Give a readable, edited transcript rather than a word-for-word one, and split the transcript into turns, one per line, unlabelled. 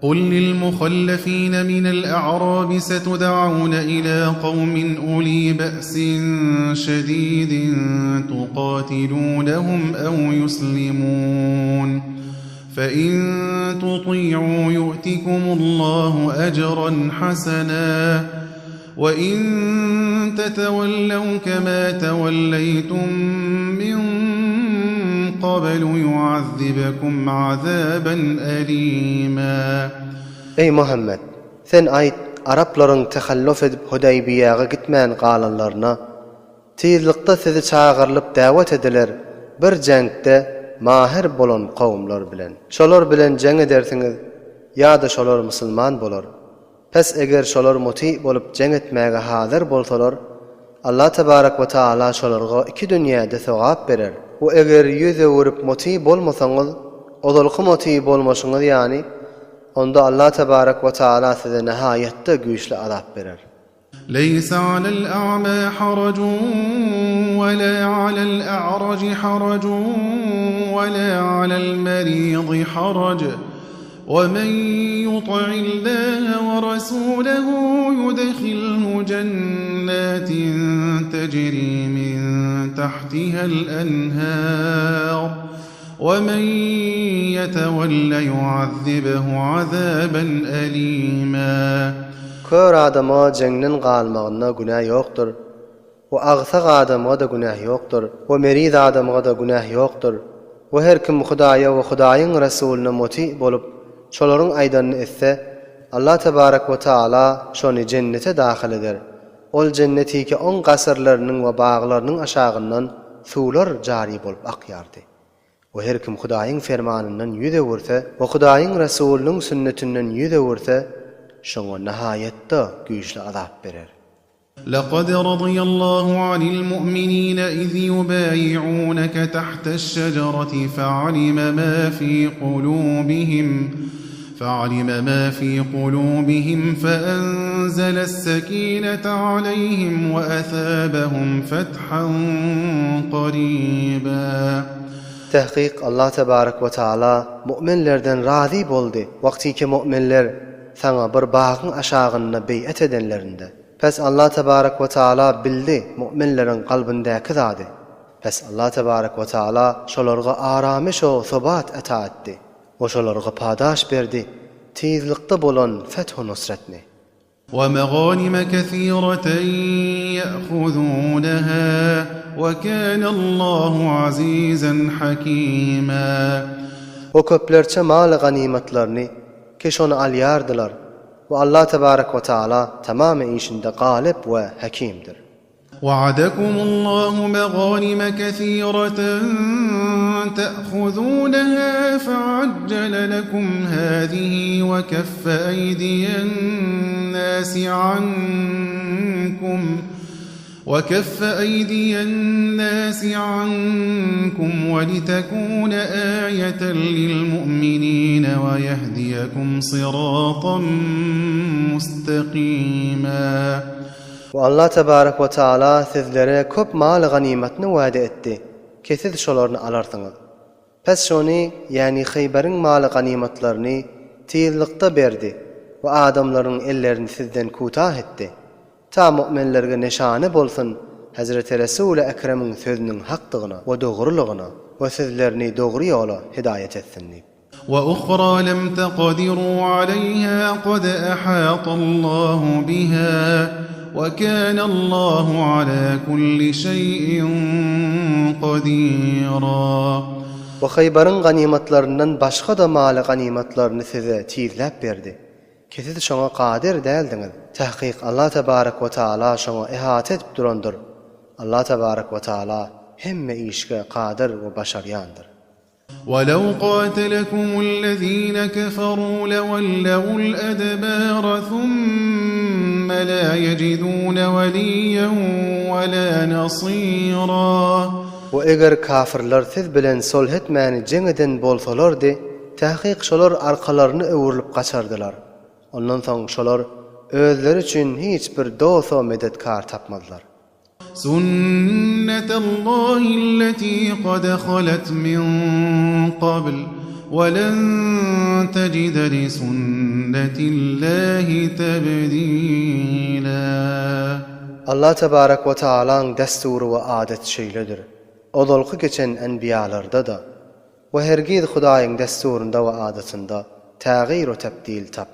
قل للمخلفين من الأعراب ستدعون إلى قوم أولي بأس شديد تقاتلونهم أو يسلمون فإن تطيعوا يؤتكم الله أجرا حسنا وإن تتولوا كما توليتم من قبل يعذبكم عذابا أليما
Eý, Muhammet! Sen aýt, Araplaryň tehalluf edip Hudaýbiýäge gitmän galanlaryna, Tizlikde sizi çagyrylyp däwet ediler bir jeňkde maher bolan kowumlar bilen. Şolar bilen jeň edersiňiz ýa-da şolar musulman bolar. Pes eger şolar muty bolup jeň etmäge hazyr bolsalar, Allah tebarek we taala şolarga iki dünýäde sogap berer. We eger ýüz öwürip muty bolmasaňyz, ozalky muty bolmaşyňyz ýany, onda Allah tebarek we taala size nahaýatda güýçli azap berer.
ليس على الأعمى حرج ولا على الأعرج حرج ولا على المريض حرج ومن يطع الله ورسوله يدخله جنات تجري من تحتها الأنهار ومن يتول يعذبه عذابا أليما
Kör adama jeňden galmagynda günä ýokdur, we agsak adamga-da günäh ýokdur, we meriz adamga-da günäh ýokdur. We her kim Hudaýa we Hudaýyň Resulyna muty bolup, şolaryň aýdanyny etse, Allah tebarek we taala şony jennete dahyl eder. Ol jennetiki oň gasyrlarynyň we baglarynyň aşagyndan suwlar jary bolup akýardy. We her kim Hudaýyň fermanyndan ýüz öwürse we Hudaýyň Resulynyň sünnetinden ýüz öwürse, şoňa nahaýatda güýçli azap berer.
لقد رضي الله عن المؤمنين إذ يبايعونك تحت الشجرة فعلم ما في قلوبهم فعلم ما في قلوبهم فأنزل السكينة عليهم وأثابهم فتحا قريبا
Tahqiq Allah tebarek we taala mu'minlerden razy boldy, wagtyky mu'minler saňa bir bagyň aşagynda beý'et edenlerinde. Pes Allah tebarek we taala bildi mu'minleriň kalbyndaky zady. Pes Allah tebarek we taala şolarga aramyş o sobat eta etdi. We şolarga padaş berdi tizlikde bolan feth-u nusretni.
ومغانم كثيرة يأخذونها وكان الله عزيزا حكيما
We köplerçe mal ganymatlaryny, ki şony alýardylar, we Allah tebarek we taala tamamy işinde galyp we hekimdir.
وعدكم الله مغانم كثيرة تأخذونها فعجل لكم هذه وكف أيدي الناس عنكم وكف أيدي الناس عنكم ولتكون آية للمؤمنين ويهديكم صراطا مستقيما
We Allah tebarek we taala sizlere köp mal ganymatyny wade etdi, ki siz şolaryny alarsyňyz. Pes şony, ýäni Hyýberiň mal ganymatlaryny tizlikde berdi we adamlaryň ellerini sizden kutah etdi. Ta mu'minlerge neşane bolsun Hezreti Resuli Ekremiň sözüniň hakdygyna we dogrulygyna we sizlerini dogry ýola hidaýet etsin diýip.
وأخرى لم تقدروا عليها قد أحاط الله بها وكان الله على كل شيء قديرا
We Hyýbaryň ganymatlaryndan başga-da maly ganymatlaryny size tizläp berdi, ki siz şoňa kadyr däldiňiz. Tahkyk Allah tebarek we taala şoňa ihata edip durandyr. Allah tebarek we taala hemme işge kadyr we başarýandyr.
ولو قاتلكم الذين كفروا لولوا الأدبار ثم لا يجدون وليا ولا نصيرا
We eger kafirler siz bilen solh etmäni jeň eden bolsalardy, tahkyk şolar arkalaryny öwrülip gaçardylar. Ondan soň şolar özleri üçin hiç bir dost-u medetkar tapmazlar.
سنة الله التي قد خلت من قبل. Welen tejide li sunnetillahi tebdila.
Allah tebarek we taalaň dessury we adaty şeýledir. Ozalky geçen enbiýalarda-da we hergiz Hudaýyň dessurynda we adatynda tägyr we tebdil tapmarsyňyz.